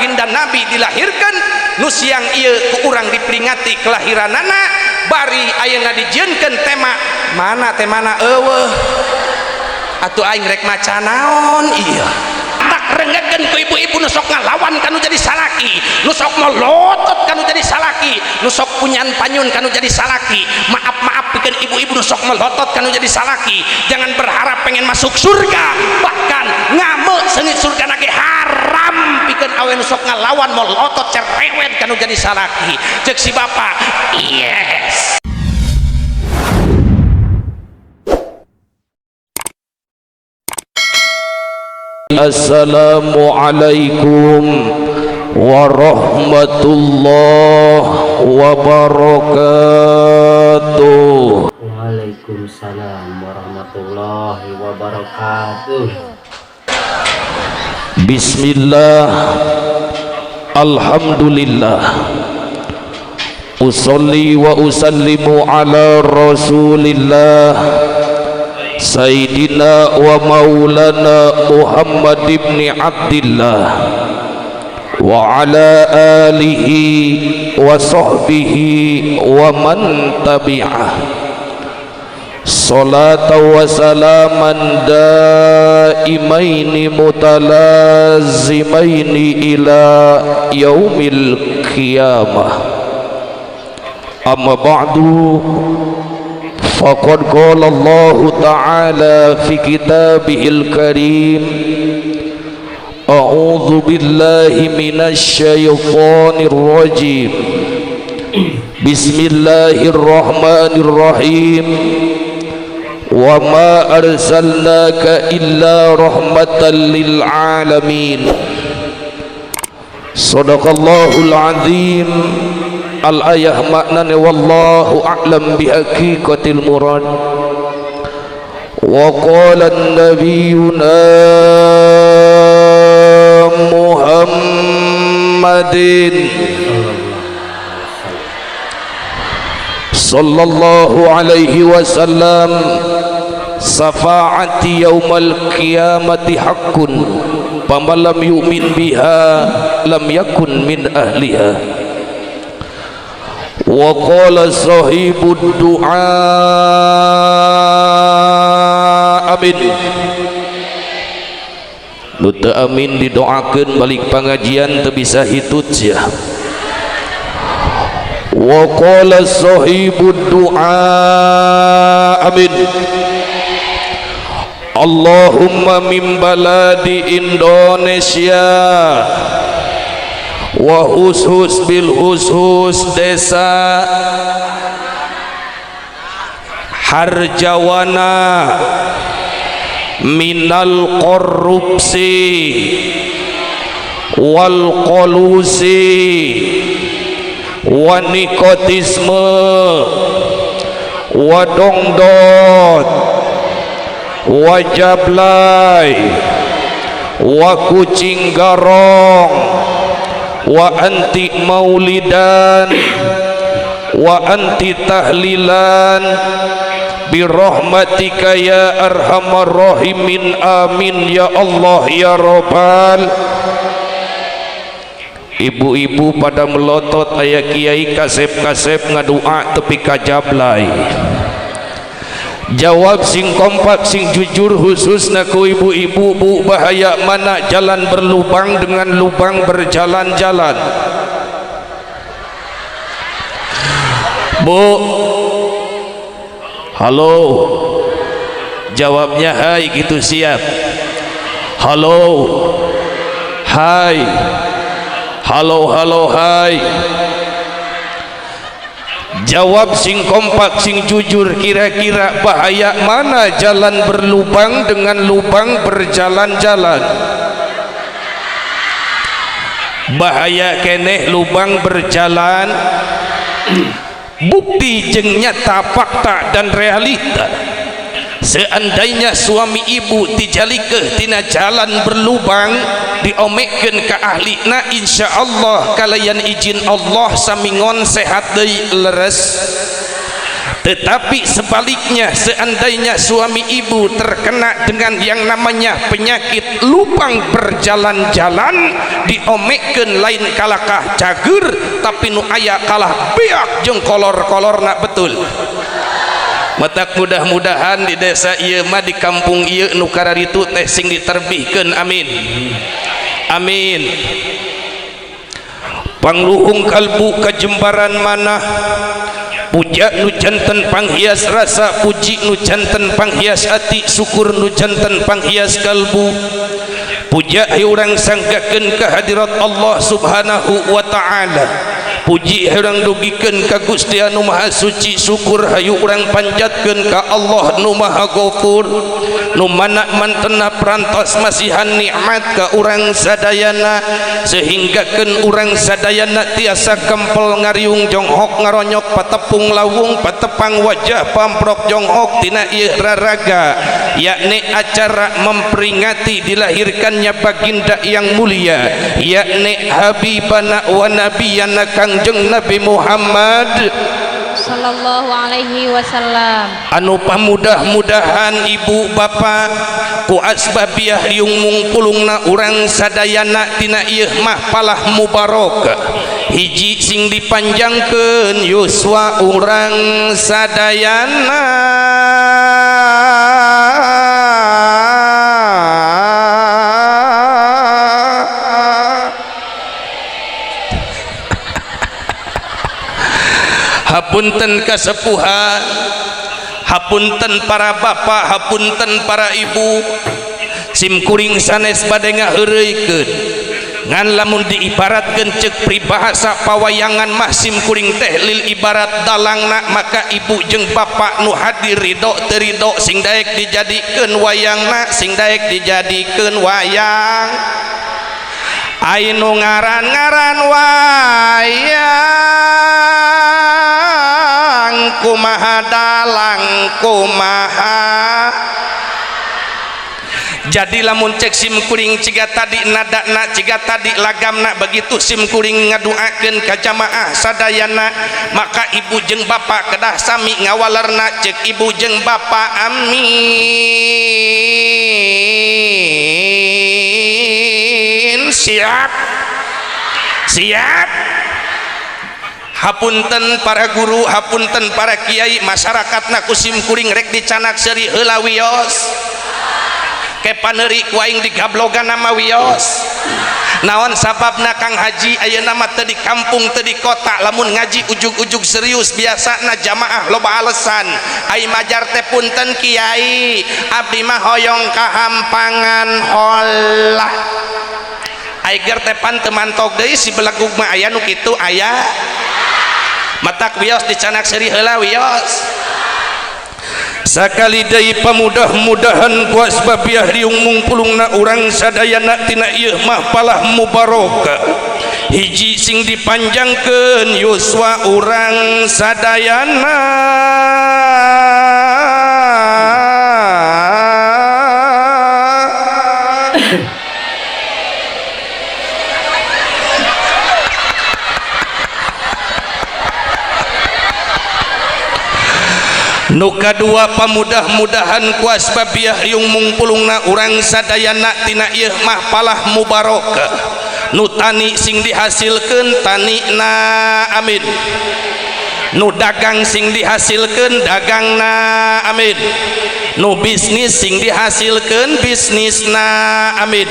Baginda Nabi dilahirkan nu siang ieu ku urang diperingati kelahiranana bari ayeuna dijieunkeun tema mana temana eueuh atuh aing rek maca naon ieu tak rengekeun ku ibu-ibu nu sok ngalawan kanu jadi salaki, nu sok melotot kanu jadi salaki, nu sok punyan panyun kanu jadi salaki. Maaf-maaf pikeun ibu-ibu nu sok melotot kanu jadi salaki, jangan berharap pengen masuk surga, bahkan ngamuk seungit surga nage haram pikeun awe nu sok ngalawan melotot cerewet kanu jadi salaki. Cek si bapak, yes. Assalamualaikum warahmatullahi wabarakatuh. Waalaikumsalam warahmatullahi wabarakatuh. Bismillah, alhamdulillah, usalli wa usallimu ala rasulillah Sayyidina wa maulana Muhammad ibn Abdillah wa ala alihi wa sahbihi wa man tabi'ah. Salatan wa salaman daimaini mutalazimaini ila yaumil qiyamah. Amma ba'du. Faqad qala Allah Ta'ala fi kitabihil karim, a'udzu billahi minasy syaithanir rajim. Bismillahirrahmanirrahim. Wa ma arsalnaka illa rahmatan lil alamin. Sadaqallahul azim. Al-ayah maknanya wallahu a'lam bihaqiqatil murad. Wa qala an-nabiyuna Muhammadin sallallahu alaihi wasallam, syafaati yaumal qiyamati haqqun faman lam yu'min biha lam yakun min ahliha. Wa qala sahibud du'a amin. Nu teu amin didoakeun balik pangajian teu bisa hitut sia. Wa qala sahibud du'a amin. Allahumma min baladi Indonesia wa husus bil husus desa Harjawana minal korupsi wal kolusi wa nikotisme wa dongdot wa jablay wa kucing garong wa anti maulidan wa anti tahlilan birahmatika ya arhamar rahimin. Amin ya Allah ya Rabbal. Ibu-ibu pada melotot aya kiai kasep-kasep ngadua tepi ka jablay. Jawab sing kompak sing jujur khususna ku ibu-ibu. Bu, bahaya mana jalan berlubang dengan lubang berjalan-jalan? Bu, halo. Jawabnya hai gitu, siap. Halo, hai, halo, halo, hai. Jawab sing kompak sing jujur, kira-kira bahaya mana jalan berlubang dengan lubang berjalan-jalan? Bahaya keneh lubang berjalan. Bukti jeung nyata fakta dan realita, seandainya suami ibu dijalikeuh tina jalan berlubang diomekeun ka ahlina, insyaallah kalayan izin Allah samingon sehat deui leres. Tetapi sebaliknya, seandainya suami ibu terkena dengan yang namanya penyakit lubang berjalan-jalan, diomekkeun lain kalakah cager, tapi nu aya kalah beak jeung kolor-kolorna. Betul? Matak mudah-mudahan di desa ieu mah, di kampung ieu, nu kararitu teh sing diterbihkeun. Amin, amin. Pangluhung kalbu kajembaran manah, puja nu janten panghias rasa, puji nu janten panghias ati, syukur nu janten panghias kalbu. Puja urang sanggakeun ka hadirat Allah Subhanahu wa Ta'ala, puji urang dugikeun ka Gusti anu Maha Suci, syukur hayu urang panjatkeun ka Allah nu Maha Ghafur, nu mana mantena perantos masihan nikmat ka urang sadayana, sehinggakeun urang sadayana tiasa kempel ngariung jonghok ngaronyok patepung lawung patepang wajah pamprok jonghok tina ieu raraga, yakni acara memperingati dilahirkannya baginda yang mulia, yakni habibana wa nabiyana Kangjeng Nabi Muhammad sallallahu alaihi wasallam. Anu pamudah-mudahan ibu bapak ku asbabiah riung mungpulungna urang sadayana tina ieu mah palah mubarokah. Hiji, sing dipanjangkeun yuswa urang sadayana. Hapunten kasepuhan, hapunten para bapak, hapunten para ibu, sim kuring sanes bade ngaheureuykeun, ngan lamun diibaratkeun ceuk peribahasa pawayangan mah sim kuring teh lil ibarat dalangna, maka ibu jeung bapak nu hadir ridho teu ridho sing daek dijadikeun wayangna, sing daek dijadikeun wayang. Ai nu ngaran-ngaran wayang kumaha dalang kumaha. Jadi lamun cek sim kuring ciga tadi nadana, ciga tadi lagamna, begitu sim kuring ngaduakeun ka jamaah sadayana, maka ibu jeung bapak kedah sami ngawalerna. Cek ibu jeung bapak, amin. Siap, siap. Hapunten para guru, hapunten para kiai, masyarakatna ku sim kuring rek dicanak seuri heula wios, kepaneuri ku aing digablogan nama wios. Naon sababna, Kang Haji? Ayeuna mah teu di kampung, teu di kota, lamun ngaji ujug-ujug serius biasana jamaah loba alesan. Ai majar teh, "Punten kiai, abdi mah hoyong kahampangan hola." Aiger teh pan teu mantog deui si belegug mah. Aya nu kitu aya. Matak wios dicanak seuri heula wios. Sakali deui, pamudah-mudahan ku asbabiah riung mungpulungna urang sadayana tina ieu mah palah mubarokah. Hiji, sing dipanjangkeun yuswa urang sadayana. Nu kadua, pamudah-mudahan ku asbabiah riung mungpulungna urang sadayana tina ieu mah palah mubarokah. Nu tani sing dihasilkeun tanina, amin. Nu dagang sing dihasilkeun dagangna, amin. Nu bisnis sing dihasilkeun bisnisna, amin.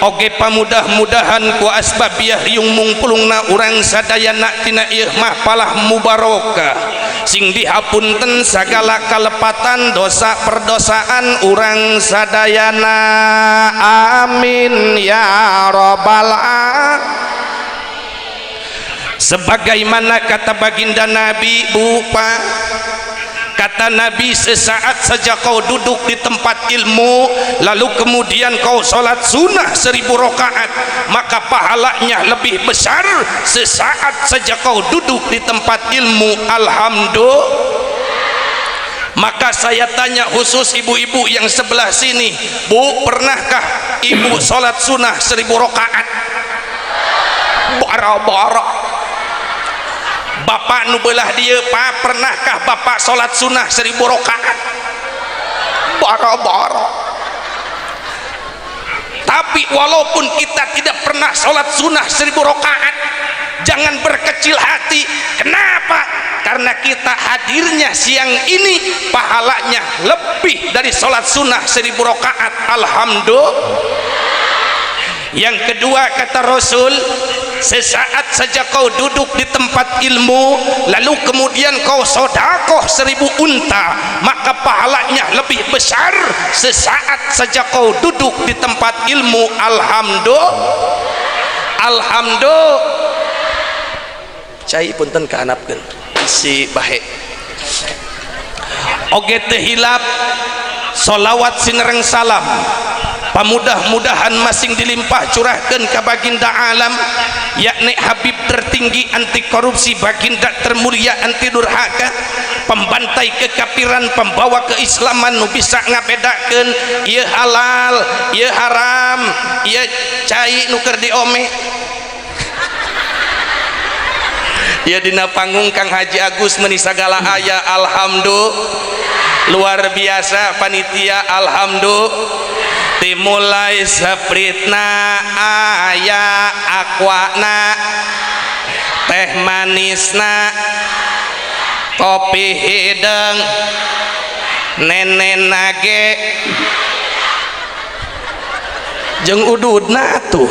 Oge pamudah-mudahan ku asbabiah riung mungpulungna urang sadayana tina ieu mah palah mubarokah sing dihapunten sagala kalepatan dosa perdosaan urang sadayana, amin ya robbal alamin. Sebagaimana kata baginda Nabi, Bu, Pak, kata Nabi, sesaat saja kau duduk di tempat ilmu lalu kemudian kau sholat sunnah 1000 rakaat, maka pahalanya lebih besar sesaat saja kau duduk di tempat ilmu. Alhamdulillah. Maka saya tanya khusus ibu-ibu yang sebelah sini, Bu, pernahkah ibu sholat sunnah 1000 rakaat? Bara-bara. Bapak nu belah dieu, Pak, pernahkah Bapak salat sunnah 1000 rakaat? Boro-boro. Tapi walaupun kita tidak pernah salat sunnah 1000 rakaat, jangan berkecil hati. Kenapa? Karena kita hadirnya siang ini pahalanya lebih dari salat sunnah 1000 rakaat. Alhamdulillah. Yang kedua, kata Rasul, sesaat saja kau duduk di tempat ilmu lalu kemudian kau sodakoh 1000 unta, maka pahalanya lebih besar sesaat saja kau duduk di tempat ilmu. Alhamdulillah. Alhamdulillah. Cai punten kahanapkeun isi bahe oge teu hilap solawat sinereng salam pamudah-mudahan masing dilimpah curahkan ka baginda alam, yakni Habib tertinggi anti korupsi, baginda termulia anti durhaka, pembantai kekafiran, pembawa keislaman, nu bisa ngabedakeun ieu halal, ieu haram, ieu cai nu keur diome. Ieu dina panggung Kang Haji Agus meuni sagala aya. Alhamdulillah, luar biasa panitia. Alhamdulillah. Dimulai sepritna aya, aquana, teh manisna, kopi hideng, nenek nage jeung ududna tuh.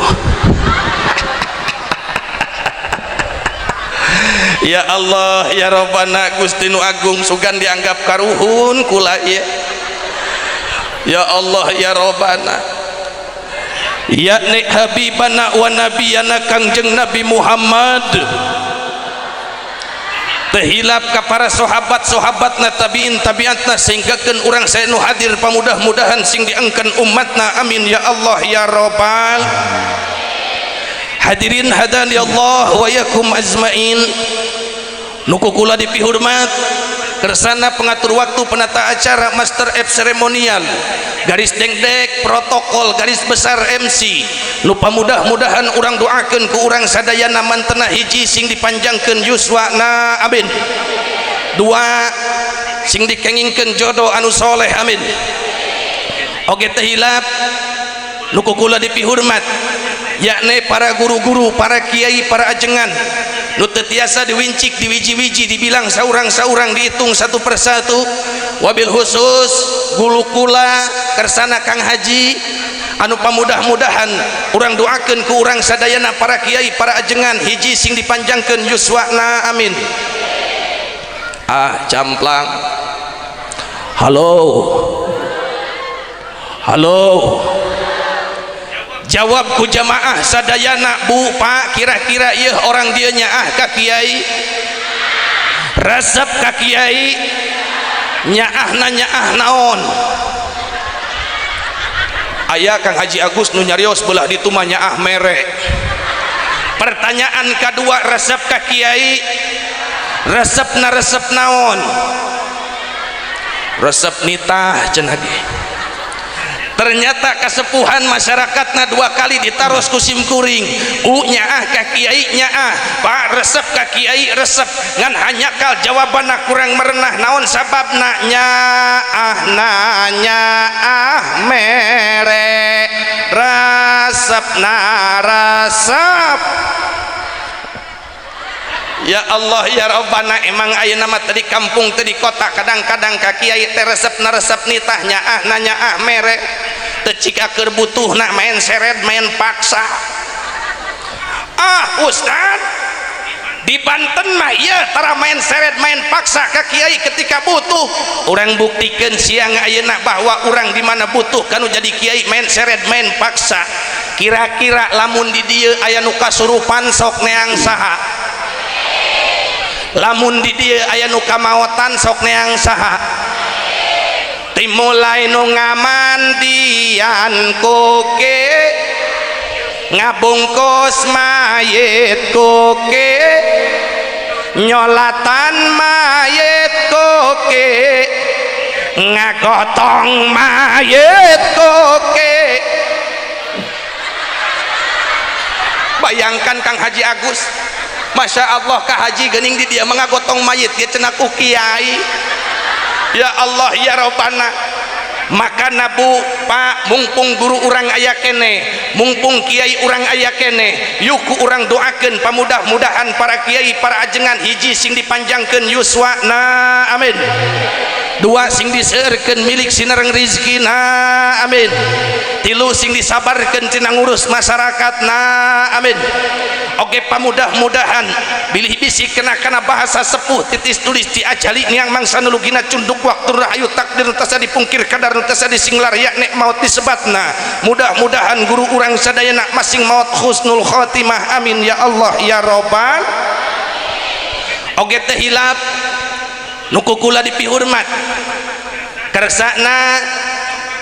Ya Allah ya Rabbana, Gusti nu agung, sugan dianggap karuhun kula ieu. Ya Allah ya Rabbana, yakni habibana wa nabiyana Kangjeng Nabi Muhammad, tehilap ka para sahabat-sahabatna, tabiin tabiatna, sehinggakeun urang saya nu hadir pamudah-mudahan sing diangkeun umatna. Amin ya Allah ya Rabbal. Hadirin hadani Allah wa yakum azmain, nu kula dipihormat kersana pengatur waktu, penata acara, master F seremonial, garis dengdek protokol, garis besar MC, nu pamudah-mudahan urang doakeun ku urang sadayana mantena hiji sing dipanjangkeun yuswana, amin. Dua, sing dikengingkeun jodoh anu soleh, amin. Oge teu hilap nu kula dipihormat yakni para guru-guru, para kiai, para ajengan nu teu tiasa diwincik, diwiji-wiji, dibilang saurang-saurang, dihitung satu persatu, wabil khusus guru kula kersana Kang Haji anu pamudah-mudahan urang doakeun ku urang sadayana para kiai, para ajengan, hiji sing dipanjangkeun yuswana, amin. Ah camplang. Halo halo, jawab ku jamaah sadayana, bu, pak, kira-kira ieu orang dia nyaah ka kiai, resep ka kiai, nyaahna nyaah naon? Aya Kang Haji Agus nu nyarios belah ditu mah nyaah mere. Pertanyaan kedua, resep ka kiai, resepna resep naon? Resep nitah cenah ge. Ternyata kasepuhan masyarakatna dua kali ditaros ku simkuring, u nyaah ka kiai, nyaah pak, resep ka kiai, resep, ngan hanyakal jawabanna kurang merenah. Naon sababna? Nyaah nyaah mere, resep na resep. Ya Allah ya Rabbana, emang ayeuna mah tadi kampung tadi kota kadang-kadang ka kiai teh resep na resep nitah, nyaah na nyaah mere, teu cik keur butuhna main seret main paksa. Ah ustad, di Banten mah ieu tara main seret main paksa ka kiai ketika butuh. Urang buktikeun siang ayeuna bahwa urang di mana butuh kanu jadi kiai main seret main paksa. Kira-kira lamun di dieu aya nu kasurupan sok neang saha? Lamun di dieu aya nu kamaotan sok neang saha? Timulai nu ngamandian koke, ngabungkus mayit koke, nyolatan mayit koke, ngagotong mayit koke. Bayangkan Kang Haji Agus, Masya Allah, Ka Haji geuning di dia mengagotong mayit dia cenah ku kiai. Ya Allah ya Robbana. Maka nabu Pak, mumpung guru urang aya kene, mumpung kiai urang aya kene, yuk ku urang doakeun pamudah-mudahan para kiai, para ajengan, hiji, sing dipanjangkeun yuswa na, amin. Dua, sing diseueurkeun milik sinareng rizkina, amin. Tilu, sing disabarkeun tina ngurus masyarakat na, amin. Oke, pamudah-mudahan bilih bisi kena kana bahasa sepuh, titis tulis diajali niang mangsa nulugina cunduk waktu, rahayu takdir tasa dipungkir, kadar tasa disinglar, yakni maut disebatna. Mudah-mudahan guru urang sadayana masing maut husnul khotimah, amin ya Allah ya robbal. Oge teh hilap nu ku kula dipihormat kersana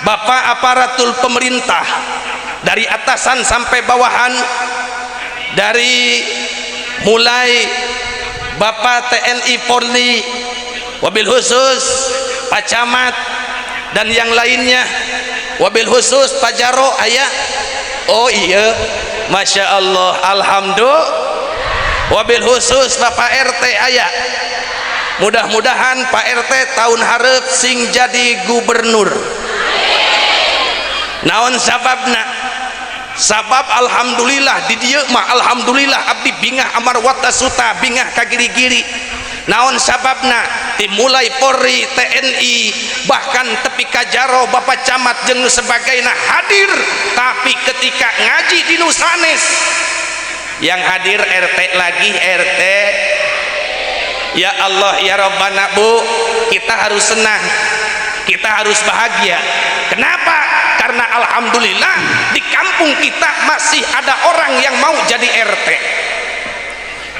bapak aparatur pemerintah dari atasan sampai bawahan, dari mulai Bapak TNI Polri, wabil khusus Pak Camat dan yang lainnya, wabil khusus Pak Jaro ayah, oh iya, Masya Allah, alhamdulillah, wabil khusus Bapak RT ayah. Mudah-mudahan Pak RT tahun hareup sing jadi gubernur. Naon sababna? Sabab alhamdulillah di dieu mah, alhamdulillah, abdi bingah amar watasuta, bingah ka giri-giri. Naon sababna? Dimulai Polri, TNI, bahkan tepi ka jaro Bapak Camat jeung nu sebagainya hadir, tapi ketika ngaji di nu sanes yang hadir RT lagi RT. Ya Allah ya Rabbana. Bu, kita harus senang, kita harus bahagia. Kenapa? Karena alhamdulillah di kampung kita masih ada orang yang mau jadi RT.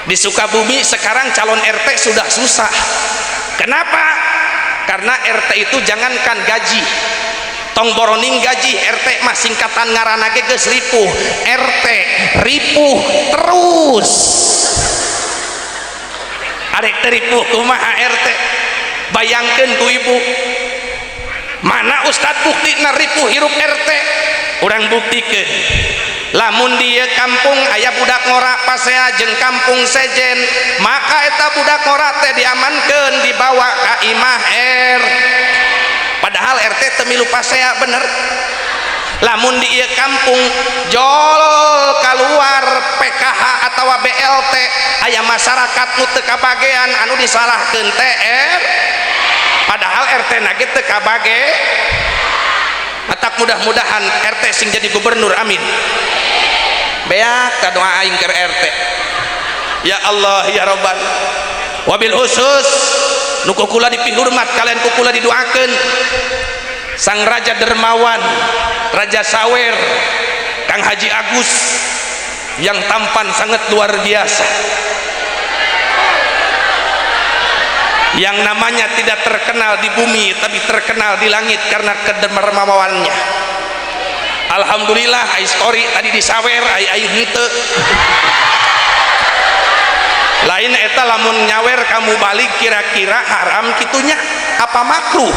Di Sukabumi sekarang calon RT sudah susah. Kenapa? Karena RT itu jangankan gaji, tong boroning gaji, RT mah singkatan ngaranna ge geus ripuh, RT ripuh terus. Arek teu ripuh kumaha RT? Bayangkeun ku ibu, mana Ustad bukti ripuh hirup RT? Urang buktikeun. Lamun dia kampung aya budak ngora pasea jeung kampung sejen, maka eta budak ngora teh diamankeun, dibawa ka imah R, padahal RT teu milu pasea, bener. Lamun di ieu kampung jol keluar PKH atau BLT, aya masyarakat nu teu kabagean, anu disalahkeun TR, padahal RT na ge teu kabage. Matak mudah-mudahan RT sing jadi gubernur, amin. Beak ta doa aing keur RT. Ya Allah ya Robban. Wabil khusus nu ku kula dipihormat kalian ku kula didoakeun, sang raja dermawan, raja sawer, Kang Haji Agus yang tampan sangat luar biasa, yang namanya tidak terkenal di bumi tapi terkenal di langit karena kedermawanannya. Alhamdulillah, ai story tadi disawer, ai ai henteu lain eta. Lamun nyawer kamu balik, kira-kira haram kitunya apa makruh?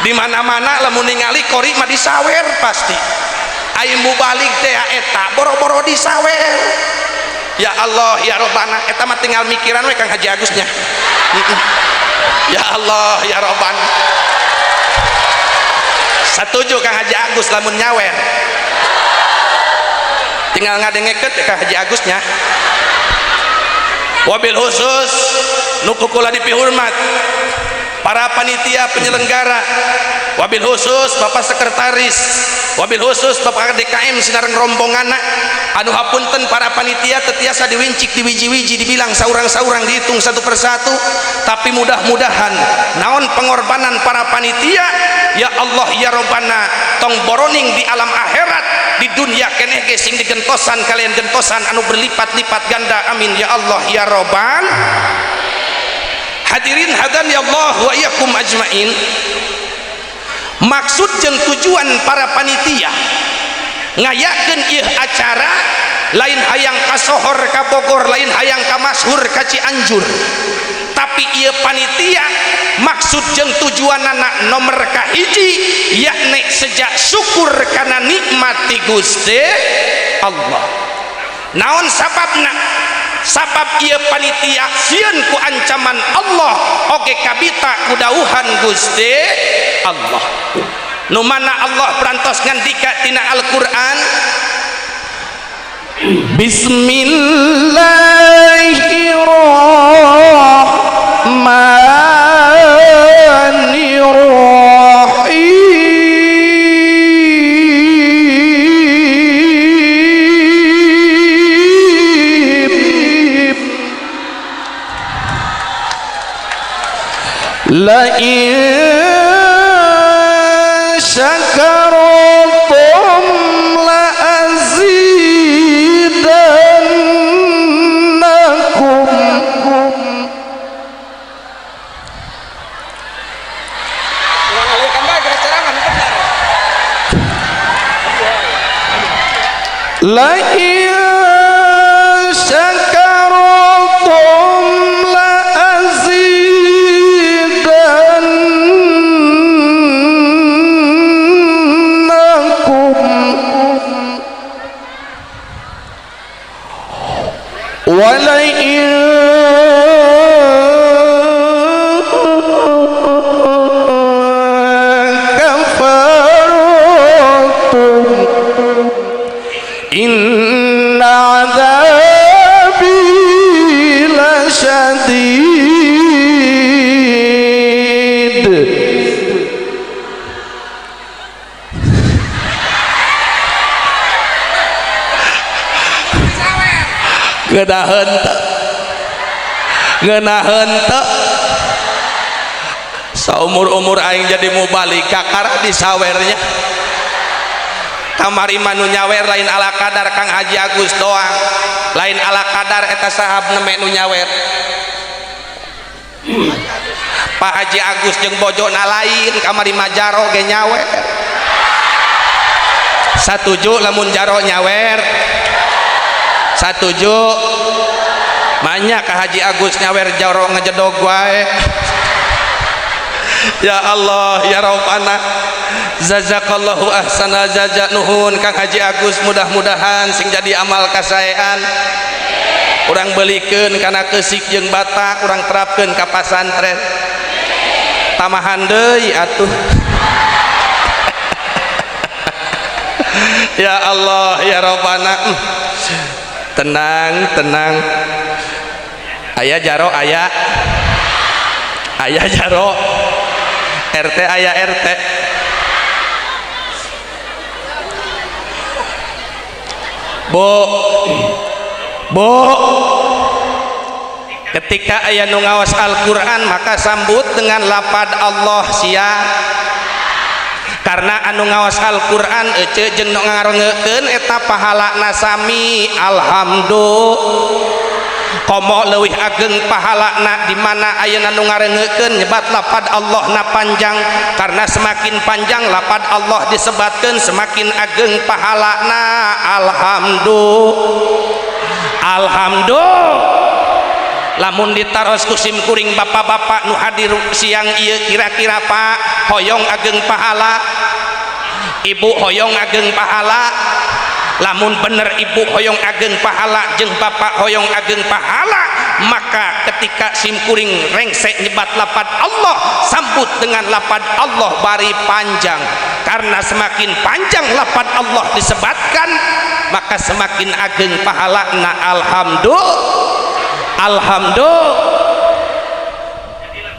Di mana-mana lamun ningali kori mah disawer pasti. Ai balik teh eta boro-boro disawer. Ya Allah ya Robbana, eta mah tinggal mikiran we Kang Haji Agusnya. Ya Allah ya Robbana, setuju Kang Haji Agus lamun nyawer tinggal ngadengekeun Kang Haji Agusnya. Wabil khusus nu ku kula dipihormat para panitia penyelenggara, wabil khusus Bapak Sekretaris, wabil khusus Bapak DKM sinareng rombonganna. Anu hapunten, para panitia teu tiasa diwincik, diwiji-wiji, dibilang saurang-saurang, dihitung satu persatu, tapi mudah-mudahan naon pengorbanan para panitia, ya Allah ya Robbana, tong boroning di alam akhirat, di dunia keneh ge sing digentosan kalian gentosan anu berlipat-lipat ganda, amin ya Allah ya Robbal. Hadirin hadan ya Allah wa iyyakum ajmain, maksud jeung tujuan para panitia ngayakeun ieu acara lain hayang kasohor ka Bogor, lain hayang ka masyhur ka Cianjur, tapi ieu panitia maksud jeung tujuanana nomor kahiji yakni sejak syukur kana nikmat ti Gusti Allah. Naon sababna? Sabab ieu panitia sieun ku ancaman Allah oge kabita ku dawuhan Gusti Allah. Nu mana Allah perantos ngandika tina Al-Qur'an, Bismillahirrahmanirrahim. La in syakartum la azidannakum. La in syakartum la azidannakum wa la in kafartum inna adzabi lasyadid. Ngeunaheun teu? Ngeunaheun teu? Saumur-umur aing jadi mubalig kakara disawernya. Kamari mah nu nyawer lain ala kadar Kang Haji Agus doang, lain ala kadar eta sahab neme nu nyawer. Pak Haji Agus jeung bojona lain kamari mah jaro ge nyawer. Satuju lamun jaro nyawer? Satuju? Banyak Kang Haji Agus nyawer jaro ngejedog wae. Ya Allah ya Rabbana, jazakallahu ahsana jaza. Nuhun Kang Haji Agus, mudah-mudahan sing jadi amal kasaean. Urang belikeun kana keusik jeung bata, urang terapkeun ka pasantren. Tamahan deui atuh. Ya Allah ya Rabbana. Tenang tenang, aya jaro, aya aya jaro, RT aya RT. Bu, bu, ketika aya nu ngaos Al-Qur'an maka sambut dengan lapad Allah siap. Karena anu ngaos Al-Qur'an ece jeung nu ngarongekeun eta pahalana sami. Alhamdulillah. Komo leuwih ageng pahalana di mana ayeuna nu ngarengekeun nyebat lapad Allah na panjang, karena semakin panjang lapad Allah disebatkeun semakin ageng pahalana. Alhamdulillah. Alhamdulillah. Lamun ditaros ku sim kuring bapak-bapak nu hadir siang ieu kira-kira Pak hoyong ageng pahala, ibu hoyong ageng pahala. Lamun bener ibu hoyong ageng pahala jeung bapak hoyong ageng pahala, maka ketika sim kuring rengsek nyebat lapad Allah, sambut dengan lapad Allah bari panjang. Karena semakin panjang lapad Allah disebatkan, maka semakin ageng pahalana. Alhamdulillah. Alhamdulillah.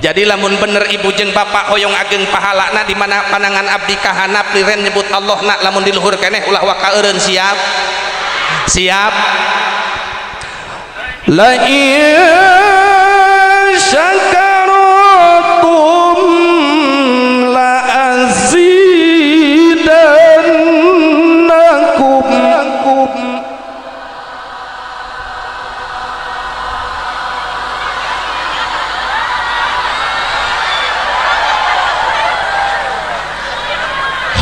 Jadi lamun bener ibu jeung bapak hoyong ageng pahalana di mana panangan abdi kahanap liren nyebut Allah nak lamun di luhur keneh ulah waka eureun. Siap? Siap. La in syakartum la azidannakum.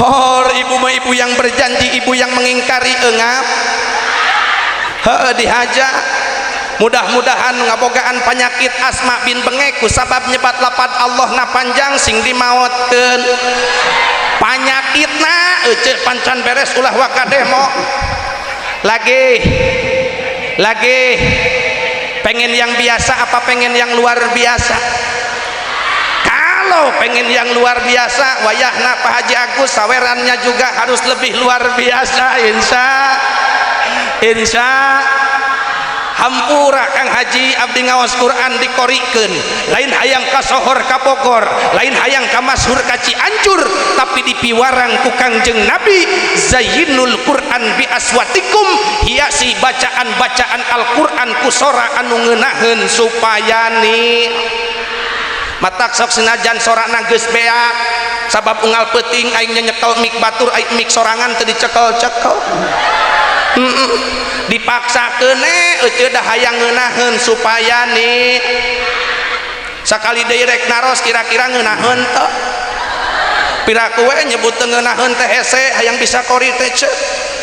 Hor ibu mah ibu yang berjanji, ibu yang mengingkari engap. Heuh dihaja. Mudah-mudahan ngabogaan penyakit asma bin bengek ku sabab nyebat lapad Allah na panjang sing dimaotkeun. Panyakitna euceuh pancan beres ulah waka demo. Lagi. Lagi. Pengen yang biasa apa pengen yang luar biasa? Kalau pengen yang luar biasa, wayahna Pak Haji Agus sawerannya juga harus lebih luar biasa. Insya insya hampura Kang Haji, abdi ngaos Quran dikorikeun lain hayang kasohor ka Bogor, lain hayang ka masyhur ka Cianjur, tapi dipiwarang ku Kangjeng Nabi, zayyinul Quran bi aswatikum, hiasi bacaan-bacaan Al-Quran ku sora anu ngeunaheun supaya nih matak sok senajan sorana geus beak, sabab unggal peuting aing nyekel mik batur, aing mik sorangan teu dicekel-cekel. Dipaksa kene ece dah hayang ngeunaheun supaya nih sakali deui rek naros, kira-kira ngeunaheun teu? Piraku we nyebut teu ngeunaheun teh hese, hayang bisa kori teh ce.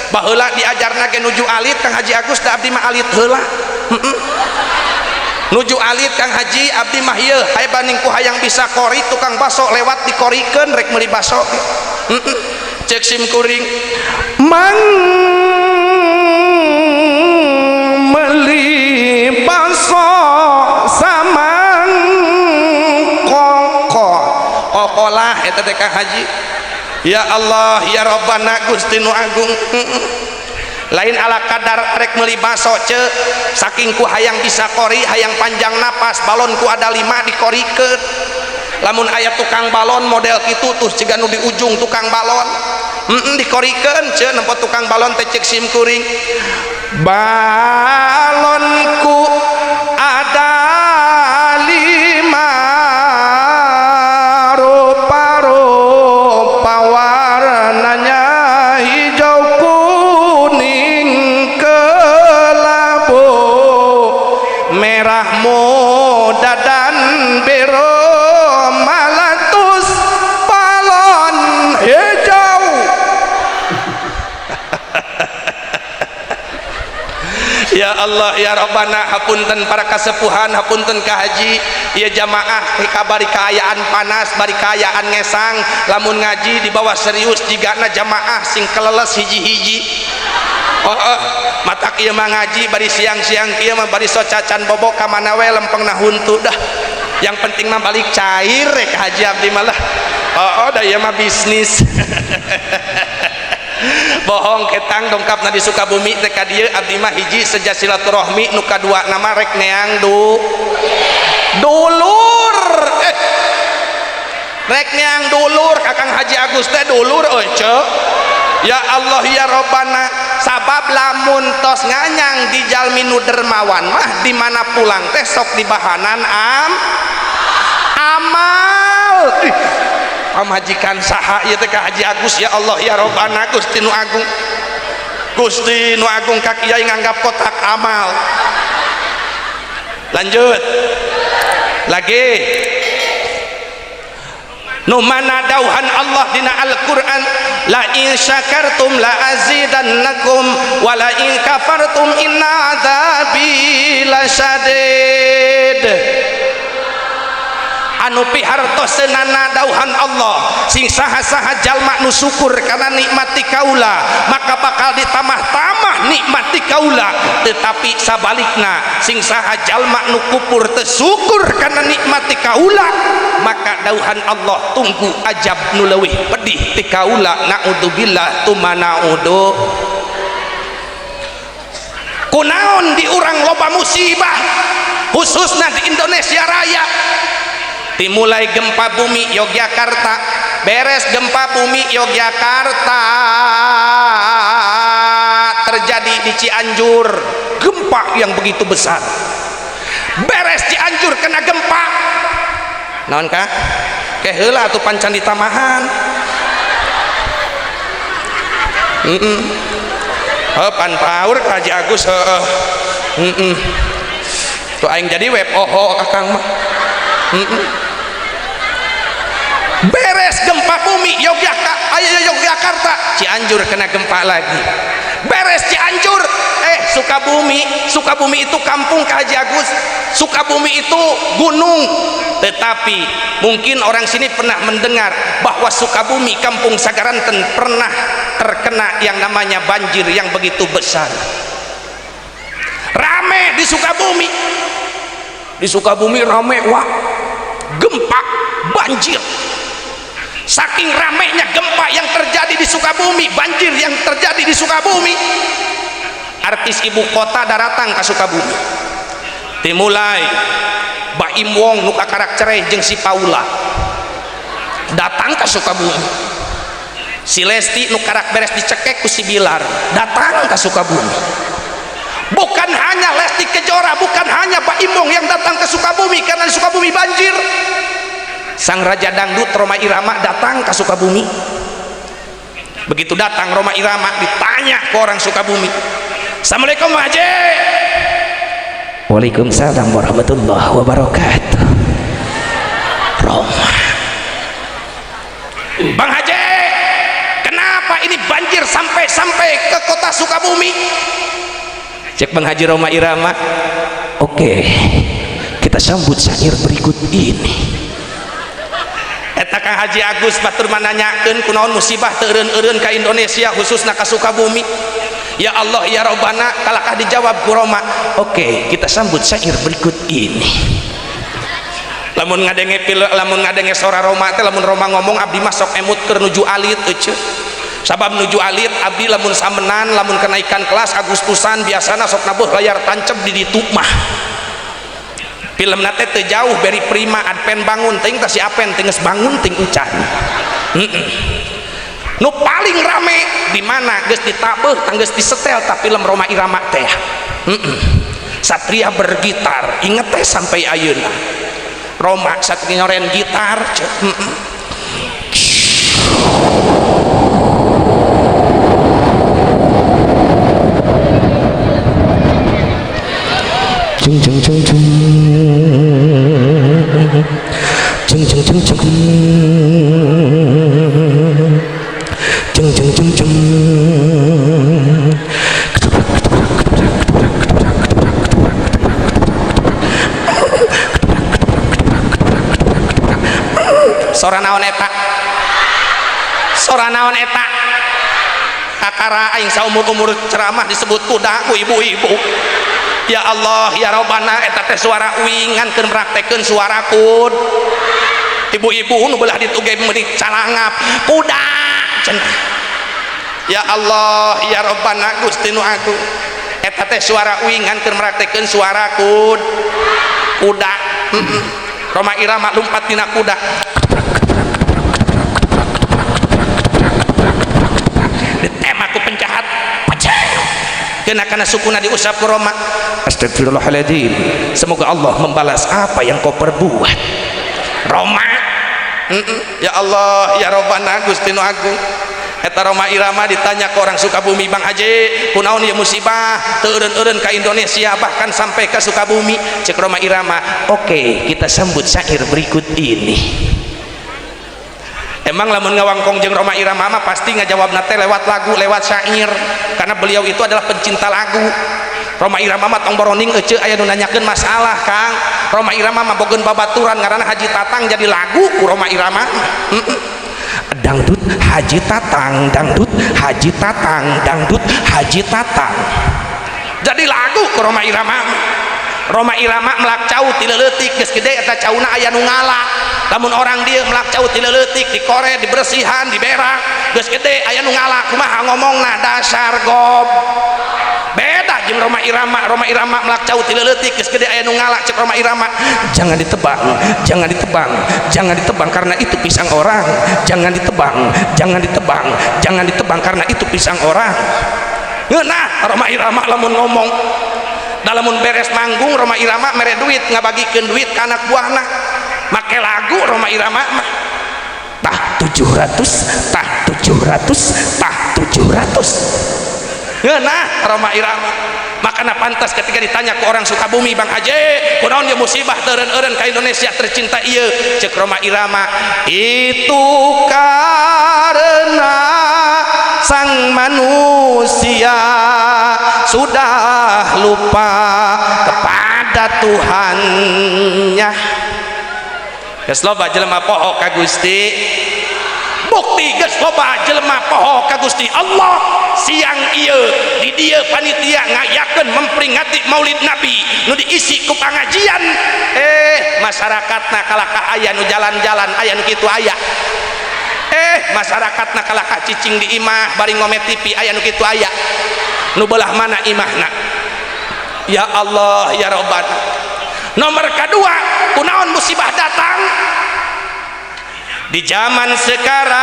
Baheula diajarna ge nuju alit, Kang Haji Agus, da abdi mah alit heula. Nuju alit, Kang Haji, abdi mah ieu haye banding ku hayang bisa kori, tukang baso lewat dikorikeun rek meuli baso. Cek sim kuring mang meuli baso samang koko okolah eta teh, Kang Haji. Ya Allah ya Rabbana, Gusti nu agung. Lain ala kadar rek meuli baso ce, saking ku hayang bisa kori, hayang panjang napas, balonku ada 5 dikorikeun. Lamun aya tukang balon model kitu tuh, ciga nu di ujung tukang balon, dikorikeun ce. Nempo tukang balon teh, cek sim kuring, balonku ada 5, rupa-rupa warnanya, hijau, kuning, kelabu, merah muda dan biru, meletus balon hijau. Ya Allah ya Rabbana, hapunten para kasepuhan, hapunten ka haji ya jamaah, bari kaayaan panas, bari kaayaan ngesang, lamun ngaji dibawa serius jigana jamaah sing keleles hiji-hiji. Oh, matak ieu mah ngaji bari siang-siang kieu mah, bari socacan bobok ka mana we lempengna huntu dah, yang penting mah balik cair rek haji abdi malah. Oh, dah ieu mah bisnis. Bohong ketang dongkap na di Sukabumi teh ka dieu abdi mah hiji seja silaturahmi, nu kadua nama rek neang du dulur, rek neang dulur. Kakang Haji Agus teh dulur euy ce. Ya Allah ya Robbana, sabab lamun tos nganyang di jalmi nu dermawan mah di mana pulang teh sok dibahanan amal. Ih, pamajikan saha ieu teh ka Haji Agus? Ya Allah ya Robbana, Gusti nu agung, Gusti nu agung, ka kiai nganggap kotak amal. Lanjut lagi, nu mana dauhan Allah dina Al-Qur'an, la in syakartum la azidannakum wa la in kafartum inna adzabi lasyadid. Anu pihartoseunana dauhan Allah, sing saha-saha jalma nu syukur kana nikmati kaula maka bakal ditambah-tambah nikmati kaula, tetapi sabalikna sing saha jalma nu kupur teu syukur kana nikmati kaula maka dauhan Allah tunggu ajab nu leuwih pedih ti kaula. Naudzubillah tuma naudzu. Kunaon di urang loba musibah, khususna di Indonesia Raya? Dimulai gempa bumi Yogyakarta, beres gempa bumi Yogyakarta terjadi di Cianjur gempa yang begitu besar. Beres Cianjur kena gempa naon kah keheula atuh pancan ditamahan. Heuh, pan paur Haji Agus, heuh. Tuh aing jadi web oho akang mah. Beres gempa bumi Yogyakarta, ayo Yogyakarta, Cianjur kena gempa lagi. Beres Cianjur, Sukabumi. Sukabumi itu kampung Ka Haji Agus, Sukabumi itu gunung, tetapi mungkin orang sini pernah mendengar bahwa Sukabumi, kampung Sagaranten, pernah terkena yang namanya banjir yang begitu besar. Rame di Sukabumi. Di Sukabumi rame wah, gempa, banjir. Saking ramenya gempa yang terjadi di Sukabumi, banjir yang terjadi di Sukabumi, artis ibu kota daratang ke Sukabumi. Dimulai Baim Wong nu kakarak cerai jeung si Paula datang ke Sukabumi, si Lesti nu karak beres dicekek ku si Bilar datang ke Sukabumi. Bukan hanya Lesti Kejora, bukan hanya Baim Wong yang datang ke Sukabumi karena di Sukabumi banjir. Sang Raja Dangdut Rhoma Irama datang ke Sukabumi. Begitu datang Rhoma Irama, ditanya ke orang Sukabumi, "Assalamualaikum, Haji." "Waalaikumsalam warahmatullahi wabarakatuh." Rhoma, "Bang Haji, kenapa ini banjir sampai-sampai ke kota Sukabumi?" Cek Bang Haji Rhoma Irama, "Oke, kita sambut syair berikut ini." Eta Kang Haji Agus, batur nanyakeun kunaon musibah teu eureun-eureun ka Indonesia, khususna ka Sukabumi. Ya Allah ya Robbana, kalakah dijawab ku Rhoma, "Oke, kita sambut syair berikut ini." Lamun ngadenge pil, lamun ngadenge suara Rhoma teh, lamun Rhoma ngomong, abdi mah sok emut keur nuju alit euceu. Sabab nuju alit, abdi lamun samenan, lamun kenaikan kelas Agustusan, biasana sok nabuh layar tancep di ditu mah. Film teh teu jauh beri prima. Adpen bangun ting tah, si Apen teh geus bangun ting encan. Nu paling rame di mana geus ditabeuh tang, geus disetel tah film Rhoma Irama teh. Satria Bergitar. Inget teh sampai ayeuna Rhoma satria nyoren gitar. Jeng jeng jeng jeng jeng jeng jeng jeng jeng jeng jeng jeng. Ketoprak, ketoprak, ketoprak, ketoprak, ketoprak, ketoprak, ketoprak, ketoprak, ketoprak, ketoprak, ketoprak, ketoprak, ketoprak, ketoprak, ketoprak. Sora naon eta? Sora naon eta? Kakara aing saumur-umur ceramah disebut kuda ku ibu-ibu. Ya Allah ya Robbana, eta teh suara uing ngan keur meraktekeun suara kud. Ibu-ibu nu belah ditu ge meuni calangap, kuda cenah. Ya Allah ya Robbana, Gusti nu agung, eta teh suara uing ngan keur meraktekeun suara kud, kuda. Rhoma Irama lumpat tina kuda. Ditembak ku penjahat, kena kana sukuna, diusap ku Rhoma. "Astagfirullahaladzim, semoga Allah membalas apa yang kau perbuat, Rhoma." Ya Allah ya Robbana, Gusti nu agung, eta Rhoma Irama ditanya ke orang Sukabumi, "Bang Haji, kunaon ya musibah teu eureun-eureun ka Indonesia, bahkan sampai ke Sukabumi?" Cek Rhoma Irama, "Oke, kita sambut syair berikut ini." Emang lamun ngawangkong jeung Rhoma Irama mah pasti ngajawab teh lewat lagu, lewat syair, karena beliau itu adalah pencinta lagu. Rhoma Irama mah tong boroning ece, aya nu nanyakeun masalah, Kang Rhoma Irama mah bogeun babaturan ngaranna Haji Tatang, jadi lagu ku Rhoma Irama. Dangdut Haji Tatang, dangdut Haji Tatang, dangdut Haji Tatang, jadi lagu ku Rhoma Irama. Rhoma Irama melak cau ti leutik, geus gede eta cauna aya nu ngala. Lamun orang dia melak cau ti leutik, dikore, dibersihan, diberak, geus gede aya nu ngala. Kumaha ngomongna? "Dasar gob." Beda jeung Rhoma Irama. Rhoma Irama melak cau ti leutik, geus gede aya nu ngala, cek Rhoma Irama, "Jangan ditebang, jangan ditebang, jangan ditebang karena itu pisang orang. Jangan ditebang, jangan ditebang, jangan ditebang karena itu pisang orang." Ngeunah Rhoma Irama lamun ngomong. Lamun beres manggung, Rhoma Irama mere duit, ngabagikeun duit ka anak buahna make lagu. Rhoma Irama mah tah 700, tah 700, tah 700. Ngeunah Rhoma Irama. Makanya pantas ketika ditanya ke orang Sukabumi, "Bang Haji, kunaon ya musibah teu eureun-eureun ka Indonesia tercinta ieu?" Cek Rhoma Irama, "Itu karena sang manusia sudah lupa kepada Tuhannya." Geus loba jelema poho ka Gusti. Bukti geus loba jelema poho ka Gusti Allah. Siang ieu di dieu panitia ngayakeun memperingati Maulid Nabi nu diisi ku pangajian, masyarakatna kalakah aya nu jalan-jalan, aya nu kitu aya. Masyarakatna kalakah cicing di imah bari ngomet TV, aya nu kitu aya. Nu belah mana imahna? Ya Allah ya Robbana. Nomor kedua, kunaon musibah datang di zaman sekarang?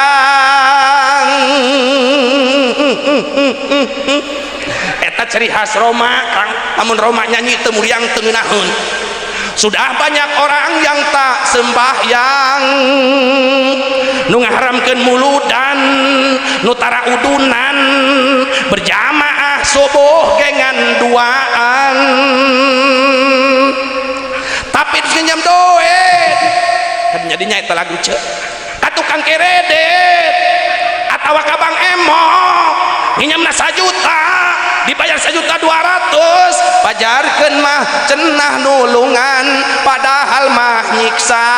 Eta ciri khas Rhoma, Kang. Lamun Rhoma nyanyi teu muriang, teu ngeunaheun. Sudah banyak orang yang tak sembahyang, nu ngaharamkeun muludan, nu tara udunan, berjamaah subuh gengan duaan, tapi terus nginjem duit kan jadinya eta lagu cek ka tukang kredit atau ka Bank Emok, nginjemna 1 juta, dibayar 1.200.000, pajarkeun mah cenah nulungan, padahal mah nyiksa.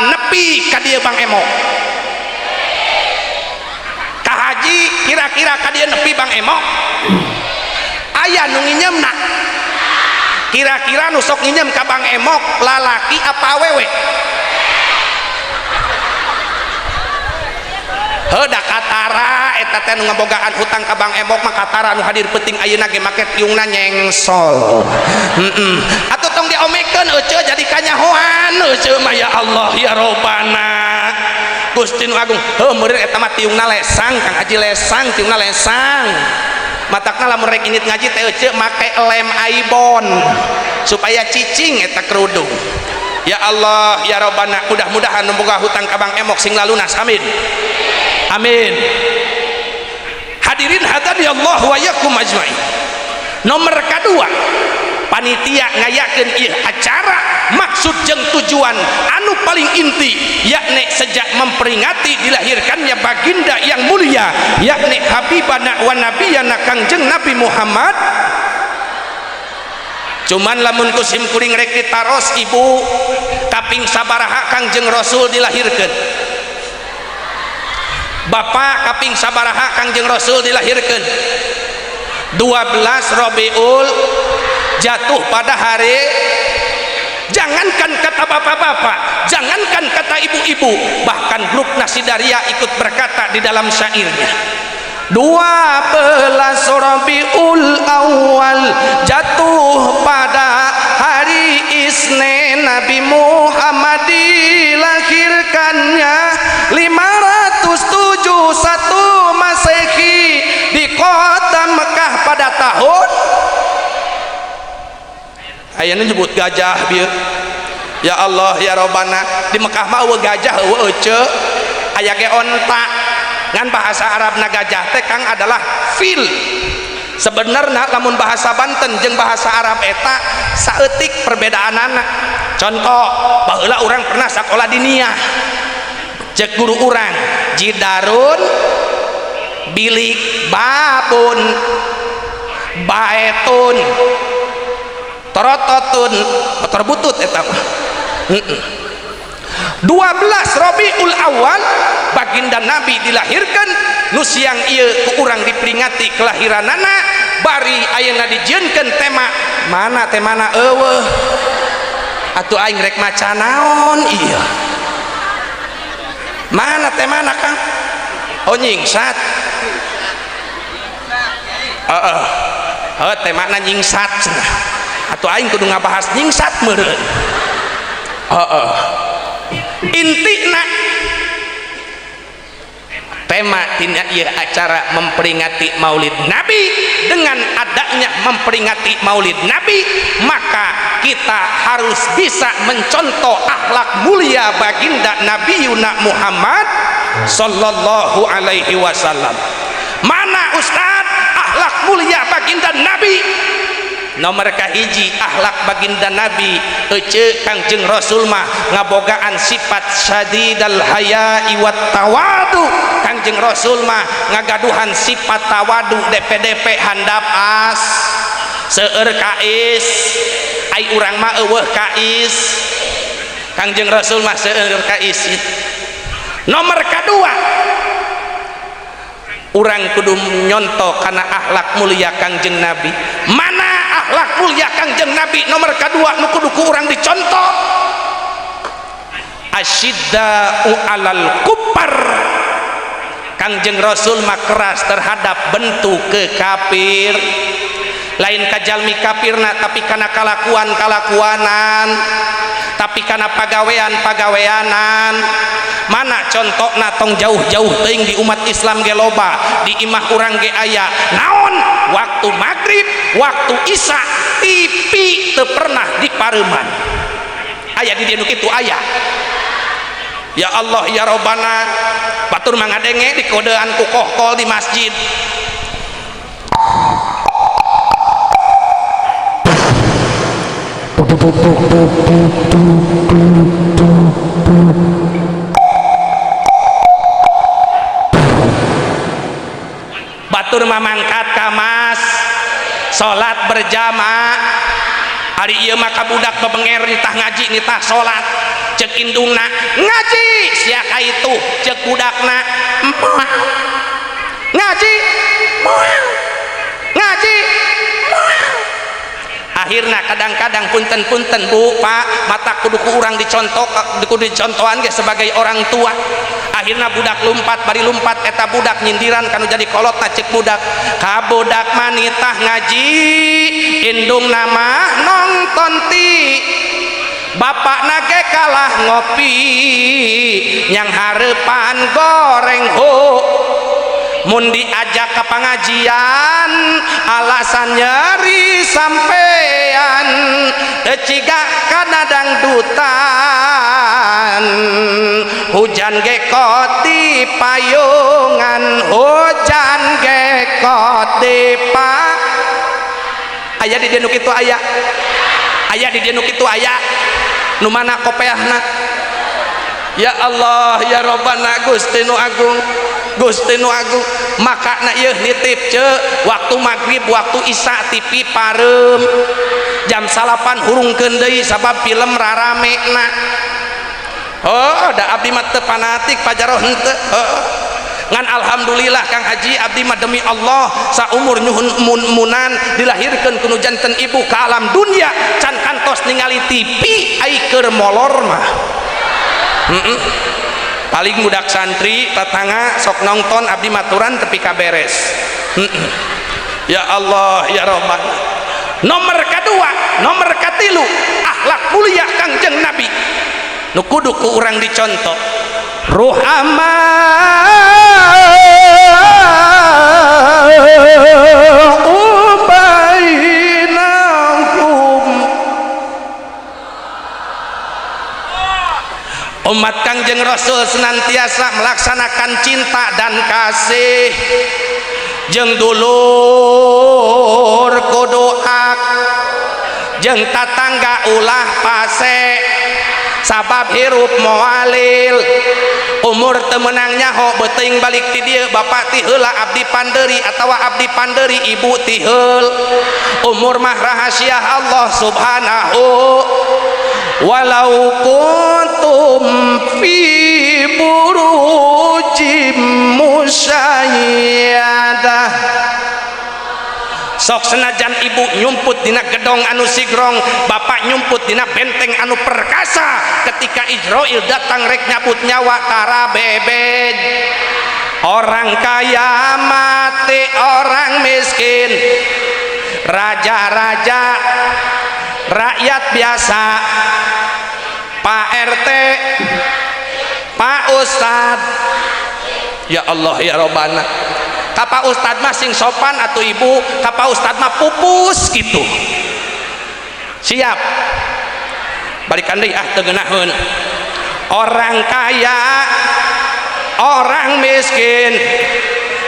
Nepi ka dieu Bank Emok, ka haji, kira-kira ka dieu nepi Bank Emok? Aya nu nginjemna? Kira-kira nu sok nginjem ka Bank Emok lalaki apa awewe? Heuh, da katara eta teh nu ngabogaan hutang ka Bank Emok mah. Katara nu hadir penting ayeuna ge make tiungna nyengsol. Atuh tong diomekeun, euceu, jadi kanyahoan euceu mah. Ya Allah ya Robbana, Gusti nu agung. Heuh, meureun eta mah tiungna lesang, Kang Haji, lesang tiungna, lesang. Matakna lamun rek indit ngaji teh euceu make lem Aibon supaya cicing eta kerudung. Ya Allah ya Robbana, mudah-mudahan nu boga hutang ka Bank Emok sing lalunas, amin amin. Hadirin hadani Allah wa yakum ajmain. Nomor kedua, panitia ngayakeun ieu acara maksud jeung tujuan anu paling inti yakni sejak memperingati dilahirkannya baginda yang mulia, yakni habibana wa nabiyana Kangjeng Nabi Muhammad. Cuman lamun ku sim kuring rek ditaros, ibu, kaping sabaraha Kangjeng Rasul dilahirkeun? Bapak, kaping sabaraha Kangjeng Rasul dilahirkeun? 12 Rabiul jatuh pada hari, jangankan kata bapak-bapak, jangankan kata ibu-ibu, bahkan grup Nasidaria ikut berkata di dalam syairnya, 12 Rabiul Awal jatuh pada hari Isnin, Nabi Muhammad dilahirkannya 571 Masehi di kota Mekah pada tahun. Ayeuna nyebut gajah bieu. Ya Allah ya Robbana, di Mekah mah eueuh gajah, eueuh ece, aya ge onta. Ngan bahasa Arabna gajah teh, Kang, adalah fil. Sebenarnya lamun bahasa Banten jeung bahasa Arab eta saeutik perbedaanana. Contoh, baheula urang pernah sakola diniyah, cek guru urang jidarun bilik, babun baetun, torototun motor butut eta mah. 12 Rabiul Awal baginda Nabi dilahirkan. Nu siang ieu ku urang diperingati kelahiranana, bari ayeuna dijieunkeun tema. Mana temana? Eueuh atuh, aing rek maca naon ieu? Mana temana, Kang? Oh, nyingsat. Heeh, heuh, temana nyingsat cenah. Atuh aing kudu ngabahas nyingsat meureun. Heeh, intina tema tina ieu acara memperingati Maulid Nabi, dengan adanya memperingati Maulid Nabi maka kita harus bisa mencontoh akhlak mulia baginda Nabi Yuna Muhammad sallallahu alaihi wasallam. Mana, Ustad, akhlak mulia baginda Nabi? Nomor kahiji, akhlak baginda Nabi ece, Kangjeng Rasul mah ngabogaan sifat syadidal haya'i wat tawadu. Kangjeng Rasul mah ngagaduhan sifat tawadu, DPDP handap as, seueur kais. Ai urang mah eueuh kais, Kangjeng Rasul mah seueur kais. Nomor kedua, urang kudu nyonto kana akhlak mulia Kangjeng Nabi. Mana akhlak mulia Kangjeng Nabi nomor kedua nu kudu ku urang dicontoh? Asyidda'u 'alal kuffar. Kangjeng Rasul mah keras terhadap bentuk kekafir, lain ka jalmi kafirna, tapi kana kalakuan-kalakuanan, tapi kana pagawean-pagaweanan. Mana contohna? Tong jauh-jauh teuing, di umat Islam ge loba, di imah urang ge aya. Naon? Waktu maghrib, waktu isya, TV teu pernah dipareuman. Aya di dieu nu kitu? Aya? Ya Allah ya Robbana, batur mah ngadenge di kodean ku kohkol di masjid. Batur mah mangkat ka mas salat berjamaah. Ari ieu mah ka budak bebenger, nitah ngaji, nitah salat. Cek indungna, "Ngaji sia ka itu." Cek budakna, "Moal ngaji, moal ngaji, moal." Akhirna kadang-kadang, punten-punten, Bu, Pak, mata kudu ku urang dicontoh, kudu dicontohan ge sebagai orang tua. Akhirnya budak lumpat, bari lumpat eta budak nyindiran kanu jadi kolotna. Cek budak, "Ka budak manitah ngaji, indungna mah nonton ti, bapakna ge kalah ngopi, yang harepan goreng ho. Mun diajak ke pengajian, alasan nyeri sampean, teu ciga kana dangdutan, hujan gekot di payungan, hujan gekot di pa." Aya di dieu nu kitu? Aya? Aya di dieu nu kitu? Aya? Nu mana kopeahna? Ya Allah ya Robbana, Gusti nu agung, Gusti nu agung. Maka na ieu nitip ce, waktu maghrib, waktu isya, TV pareum. Jam 9 hurungkeun deui, sabab film rarame na. Oh, da abdi mah teu fanatik pajaroh henteu. Oh. Ngan alhamdulillah, Kang Haji, abdi mah demi Allah saumur nyuhun munan dilahirkeun ku nu janten ibu ka alam dunia, can kantos ningali TV ai keur molor mah. Paling budak santri tetangga sok nonton, abdi maturan tepi ka beres. Ya Allah ya Rabbana. Nomor kedua, nomor katilu, akhlak mulia Kangjeng Nabi nu kudu ku urang dicontoh, ruhama bainahum. Umat Kangjeng Rasul senantiasa melaksanakan cinta dan kasih. Jeung dulur kudu jeung tatangga ulah pase, sabab hirup moalil, umur teu meunang nyaho. Beuteung balik ti dieu, bapak ti heula abdi panderi atawa abdi panderi ibu ti heul. Umur mah rahasia Allah Subhanahu. Walau kuntum fi burujim musyayyadah. Sok senajan ibu nyumput dina gedong anu sigrong, bapak nyumput dina benteng anu perkasa, ketika Izrail datang rek nyabut nyawa, tara bebek. Orang kaya mati, orang miskin, raja-raja, rakyat biasa, Pak RT, Pak Ustad. Ya Allah ya Robbana. Ka Pak Ustad mah sing sopan atau ibu, ka Pak Ustad mah pupus gitu. Siap, balikan deui ah, teu ngeunaheun. Orang kaya, orang miskin,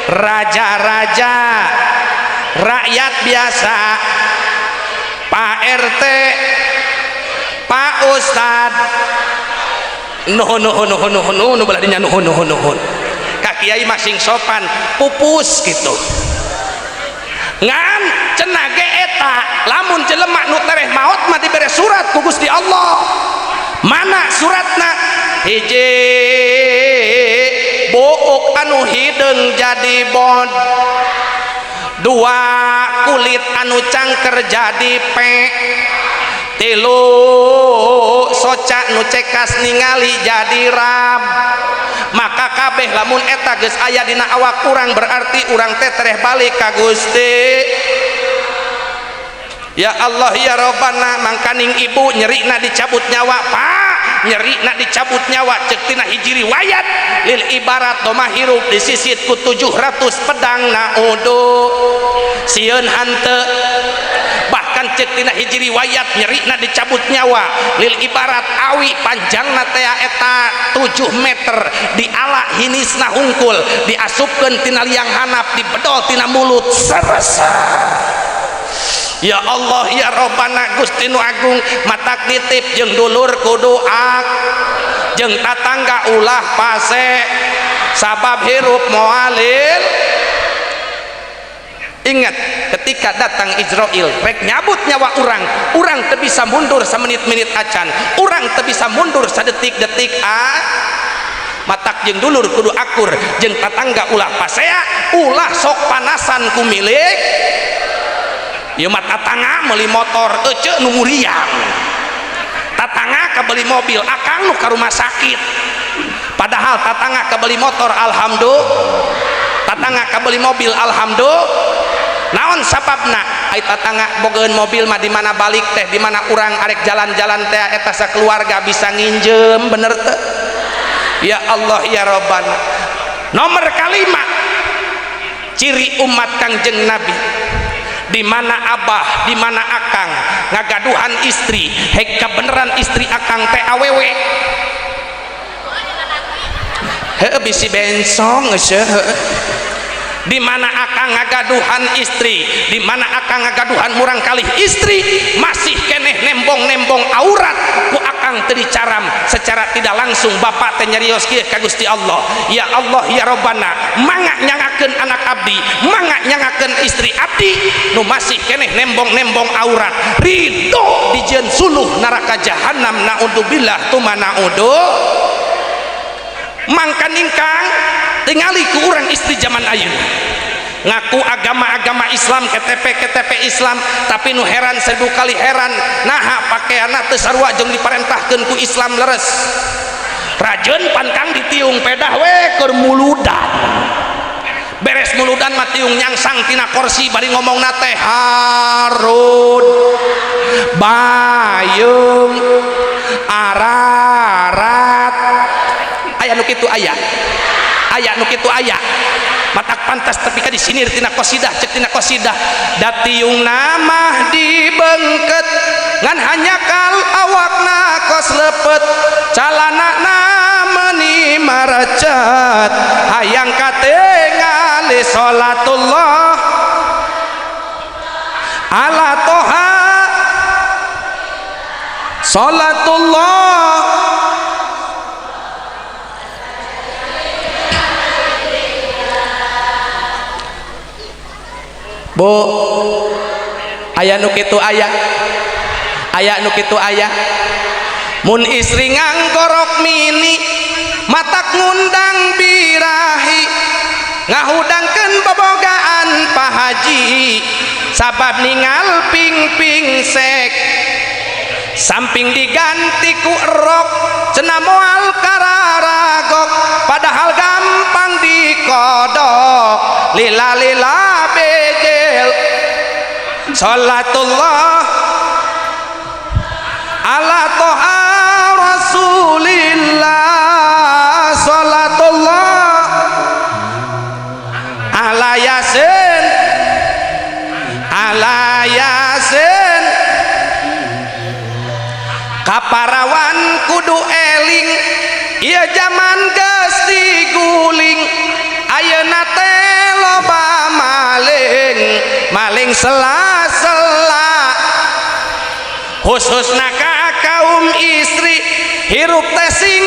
raja-raja, rakyat biasa, Pak RT, Pak Ustad. Nuhun, nuhun, nuhun, nuhun, nuhun, belah dinya. Nuhun, nuhun, nuhun. Ka kiai masing sopan, pupus gitu. Ngan cenah ge eta lamun jelema nu tereh maot mah dibere surat ku Gusti Allah. Mana suratna? Hiji. anu hideung jadi bod, dua kulit anu cangker jadi pe, tilu soca nu cekas ningali jadi rab. Maka kabeh lamun eta geus aya dina awak urang berarti urang teh tereh balik ka Gusti. Ya Allah ya Robbana, mangkaning ibu nyerina dicabut nyawa, Pak, nyerina dicabut nyawa cek tina hiji riwayat lil ibarat domah hirup disisit ku 700 pedang naudu sieun hanteu. Bahkan cek tina hiji riwayat nyerina dicabut nyawa lil ibarat awi panjangna teh eta 7 meter diala hinisna hungkul diasupkeun tina liang hanap dibedol tina mulut serasa. Ya Allah ya Robbana Gusti nu Agung, matak nitip jeung dulur kudu ak jeung tatangga ulah pase sabab hirup moalil. Ingat ketika datang Israel rek nyabut nyawa urang, urang teu bisa mundur samenit-menit acan, urang teu bisa mundur sadetik-detik a. Matak jeung dulur kudu akur jeung tatangga ulah pasea, ulah sok panasan ku milik. Ieu mah tatangga meuli motor ece nu muriang, tatangga kabeli mobil akang nu ka rumah sakit, padahal tatangga kabeli motor alhamdulillah, tatangga kabeli mobil alhamdulillah. Naon sababna? Ai tatangga bogeun mobil mah di mana balik teh, di mana urang arek jalan-jalan teh eta sakeluarga bisa nginjem, bener teh? Ya Allah ya Robbana. Nomor kalima ciri umat Kangjeng Nabi, di mana abah, di mana akang ngagaduhan istri, hek kabeneran istri akang teh awewe. Heuh bisi bencong geus heuh. Di mana akang ngagaduhan istri, di mana akang ngagaduhan murang kalih istri, masih keneh nembong-nembong aurat ku akang teu dicaram secara tidak langsung bapak teh nyarios kieu ka Gusti Allah. Ya Allah ya Robbana, mangga nyangakeun anak abdi, mangga nyangakeun istri abdi nu masih keneh nembong-nembong aurat, ridho dijieun suluh neraka jahanam, naudzubillah tuma naudzu. Mangkaning kang tingali ku urang istri zaman ayeuna ngaku agama-agama Islam, KTP-KTP Islam, tapi nu heran seribu kali heran naha pakaianna teu sarua jeung diparentahkeun ku Islam leres. Rajeun pantang ditiung pedah we keur muludan, beres muludan mah tiung nyangsang tina kursi bari ngomongna teh harud bayung ararat. Aya nu kitu aya, aya nu kitu aya. Matak pantas tapi ka disinir tina qasidah, cek tina qasidah datiung namah dibengket ngan hanya kal awakna kos lepet calanana meuni marecet hayang katingali salatullah ala toha salatullah. Bu, aya nu kitu aya, aya nu kitu aya. Mun istri nganggorok mini matak ngundang birahi ngahudangkeun bobogaan Pak Haji sabab ningal ping-ping sek samping diganti ku erok cenah moal kararagok padahal gampang dikodok lila-lila bejel. Salatullah ala toha rasulillah, salatullah ala yasin, ala yasin. Kaparawan kudu eling ieu jaman geus diguling ayeuna teh loba maling, maling sela-sela khususna ka kaum istri hirup teh sing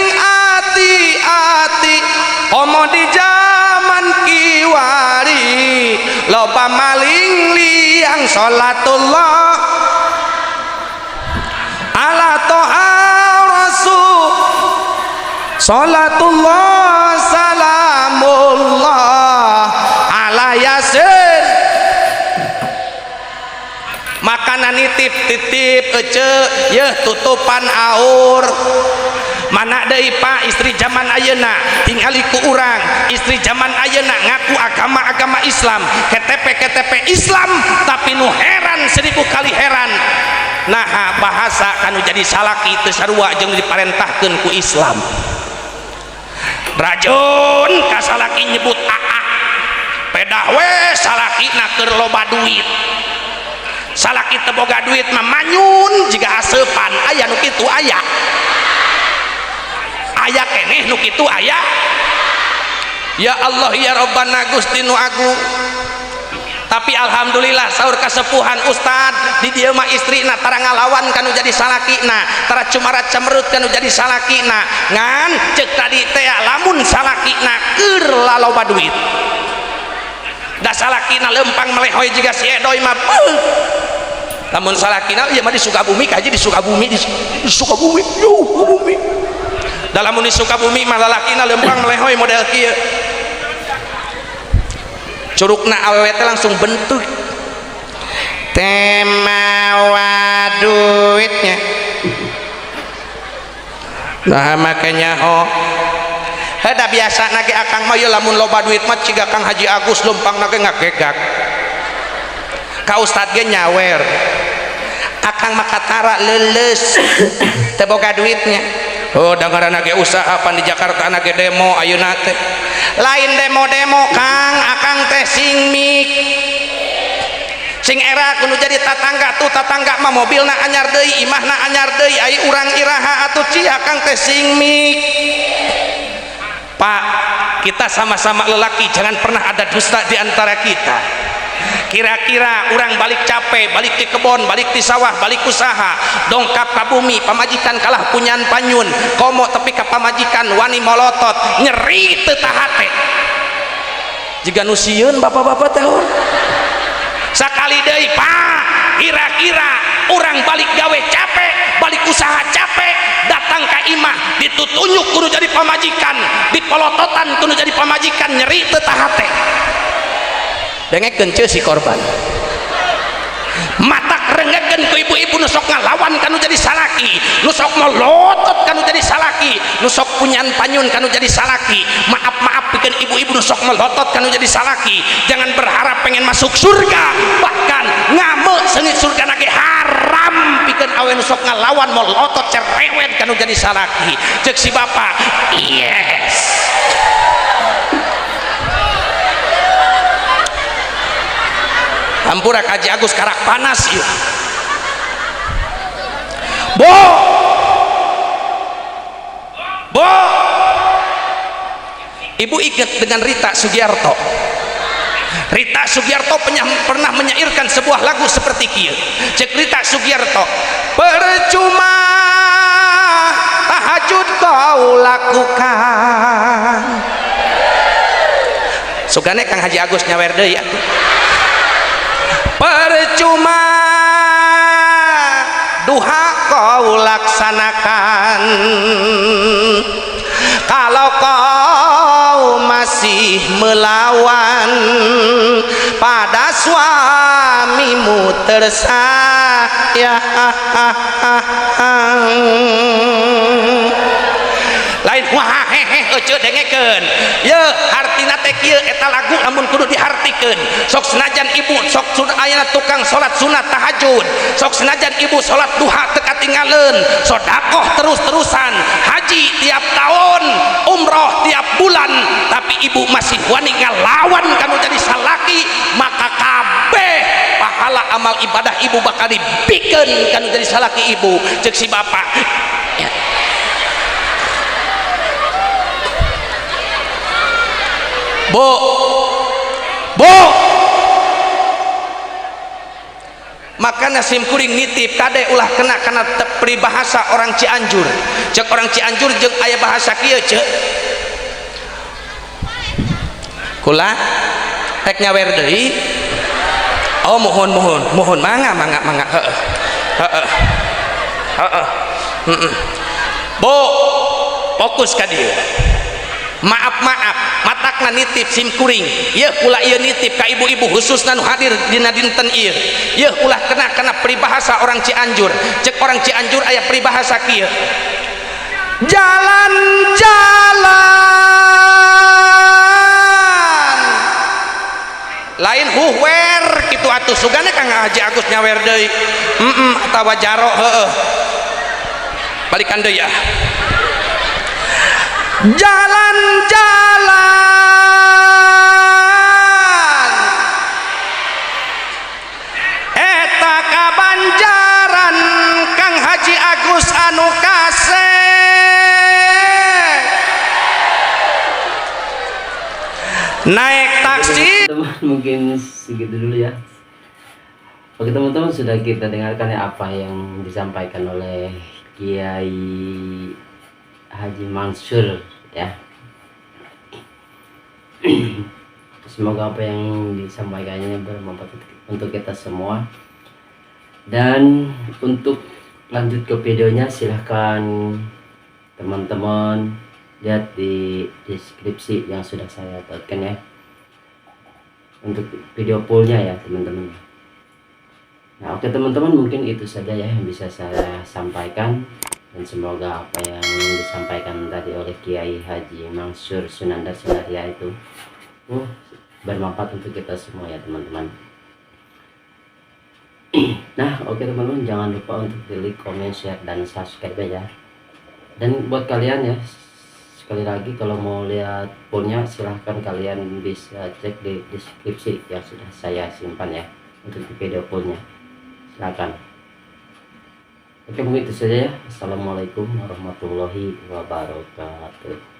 ati-ati komo di jaman kiwari loba maling liang. Salatullah ala toha rasul, salatullah salamullah Salakina nitip titip ece yeuh tutupan aur. Mana deui Pak istri zaman ayeuna tingali ku urang, istri zaman ayeuna ngaku agama-agama Islam, KTP-KTP Islam, tapi nu heran seribu kali heran, naha bahasa kanu jadi salaki teu sarua jeung diparentahkeun ku Islam. Rajun ka salaki nyebut aa, pedah we salakina keur loba duit. Salaki teu boga duit mah manyun jiga aseupan. Aya nu kitu, aya, aya keneh nu kitu aya. Ya Allah ya Rabbana Gusti nu agung. Tapi alhamdulillah saur kasepuhan ustad di dieu mah istrina tara ngalawan kanu jadi salakina, tara cumarat cemerut kanu jadi salakina. Ngan cek tadi teh lamun salakina keur laloba duit, da salakina lempang melehoy jiga si Edoy mah beuh. Lamun salakina ieu mah di Sukabumi kaji, di Sukabumi, di Sukabumi, yuh Sukabumi. Da lamun di Sukabumi mah lalakina lempang melehoy model kieu, curugna awewe teh langsung bentuk temawa duitnya. Nah makanya oh heda biasa nage akang mah yeuh lamun loba duit mah ciga Kang Haji Agus lempang nage ngagegak ka ustad ge nyawer. Akang mah katara leuleus teu boga duitnya. Oh dangaran ge usaha pan di Jakarta nage demo ayeuna teh. Lain demo-demo Kang, akang teh sing mik sing era kudu jadi tatangga tuh, tatangga mah mobilna anyar deui, imahna anyar deui, ai urang iraha atuh ci. Akang teh sing mik. Pak, kita sama-sama lelaki, jangan pernah ada dusta di antara kita. Kira-kira orang balik capek, balik di kebon, balik di sawah, balik usaha, dongkap ka bumi, pamajikan kalah punyan panyun, komo tepi ka pamajikan wani molotot, nyeri teu tahate. Jiga nu sieun bapak-bapak teh. Sakali deui Pak, kira-kira orang balik gawe capek, balik usaha capek, datang ka imah ditutunyuk kudu jadi pamajikan, dipolototan kudu jadi pamajikan, nyeri teu tahate. Dengekeun ceu si korban. Matak rengekeun ku ibu-ibu nu sok ngalawan kanu jadi salaki, nu sok melotot kanu jadi salaki, nu sok punyan panyun kanu jadi salaki. Maaf-maaf pikeun ibu-ibu nu sok melotot kanu jadi salaki, jangan berharap pengen masuk surga, bahkan ngame seungit surga nage haram pikeun awe nu sok ngalawan melotot cerewet kanu jadi salaki. Cek si bapak, yes. Hampura Haji Agus karak panas ieu. Bo. Bo. Ibu ingat dengan Rita Sugiarto. Rita Sugiarto pernah menyairkan sebuah lagu seperti kieu. Cek Rita Sugiarto, percuma tahajud kau lakukan. Sugane Kang Haji Agus nyawer deui atuh. Percuma duha kau laksanakan kalau kau masih melawan pada suamimu tersayang. Lain wah hehe ece dengekeun ye hartina teh kieu eta lagu lamun kudu dihartikeun. Sok senajan ibu sok ayana tukang salat sunat tahajud, sok senajan ibu salat duha teu katingaleun, sedekah terus-terusan, haji tiap tahun, umroh tiap bulan, tapi ibu masih wani ngalawan kanu jadi salaki, maka kabeh pahala amal ibadah ibu bakal dibikeun kanu jadi salaki ibu. Cek si bapak ya. Bu, bu, makanya sim kuring nitip kade ulah kena karena peribahasa orang Cianjur. Cek orang Cianjur jeung aya bahasa kieu cek. Kula rek nyawer deui. Oh mohon mohon mohon mangga mangga mangga heeh. Heeh. Heeh. Heeh. Bu, fokus ka dieu. Maaf-maaf matakna nitip sim kuring yeuh ulah ieu nitip ka ibu-ibu khususna nu hadir dina dinten ieu yeuh ulah kena kana peribahasa orang Cianjur. Cek orang Cianjur aya peribahasa kieu, jalan-jalan lain huwer kitu atuh sugane Kang Haji Agus nyawer deui atawa jaro heueuh balikan deui ah. Jalan-jalan eta ka Banjaran Kang Haji Agus anu kasep naik taksi. Teman, mungkin segitu dulu ya. Oke teman-teman, sudah kita dengarkan ya apa yang disampaikan oleh Kiai Haji Mansur ya. Semoga apa yang disampaikannya bermanfaat untuk kita semua. Dan untuk lanjut ke videonya, silahkan teman-teman lihat di deskripsi yang sudah saya tautkan ya, untuk video fullnya ya teman-teman. Nah oke teman-teman, mungkin itu saja ya yang bisa saya sampaikan. Dan semoga apa yang disampaikan tadi oleh Kiai Haji Mansur Sunandar Sunarya itu bermanfaat untuk kita semua ya teman-teman. Nah oke teman-teman, jangan lupa untuk di like, comment, share, dan subscribe ya. Dan buat kalian ya, sekali lagi kalau mau lihat fullnya silahkan kalian bisa cek di deskripsi yang sudah saya simpan ya untuk video fullnya, silakan. Oke mungkin itu saja ya. Assalamualaikum warahmatullahi wabarakatuh.